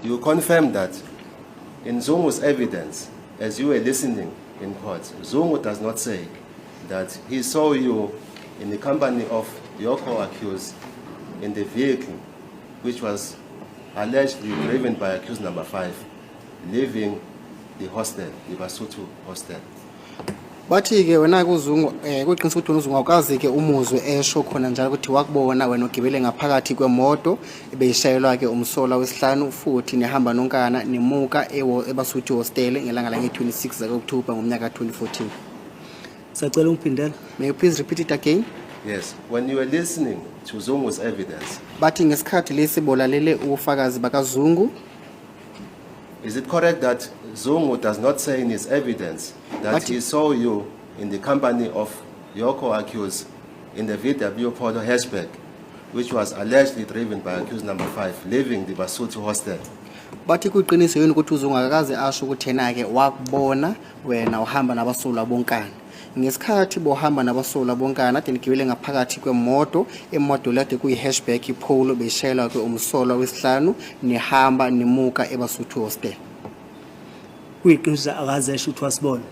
You confirm that in Zungu's evidence, as you were listening in court, Zungu does not say that he saw you in the company of your co-accused in the vehicle which was allegedly driven by accused number 5, leaving the hostel, the Basutu hostel. Bathi ke wena ke uZungu kuyiqiniso ukuthi wena uZungu awukazi ke umuzwe esho khona njalo ukuthi wakubona wena ugibele ngaphakathi kwemoto ebeyishayelwa ke umsolwa wesihlanu futhi nihamba nonkana nimuka eBasuthu Hostel ngelanga lange-26 zaka-October ngomnyaka ka-2014. Sacela ungiphindela. May you please repeat it again? Yes, when you were listening to Zungu's evidence, Bathi ngesikhathi lesi bolalele ubufakazi bakaZungu, is it correct that Zungu does not say in his evidence that he saw you in the company of your co-accused in the VW Polo hatchback, which was allegedly driven by accused number 5, leaving the Basutu hostel? Bathi kuyiqiniso yini ukuthi uZungu akakaze asho ukuthi yena-ke wakubona wena uhamba nabasolwa bonkana ngesikhathi bohamba nabasolwa bonkana ade nigibele ngaphakathi kwemoto, imoto le ade kuyi-hatchback iPolo beyishayelwa ke umsolwa wesihlanu, nihamba nimuka eBasuthu Hostel? Kuyiqiniso, akaze esho ukuthi wasibona.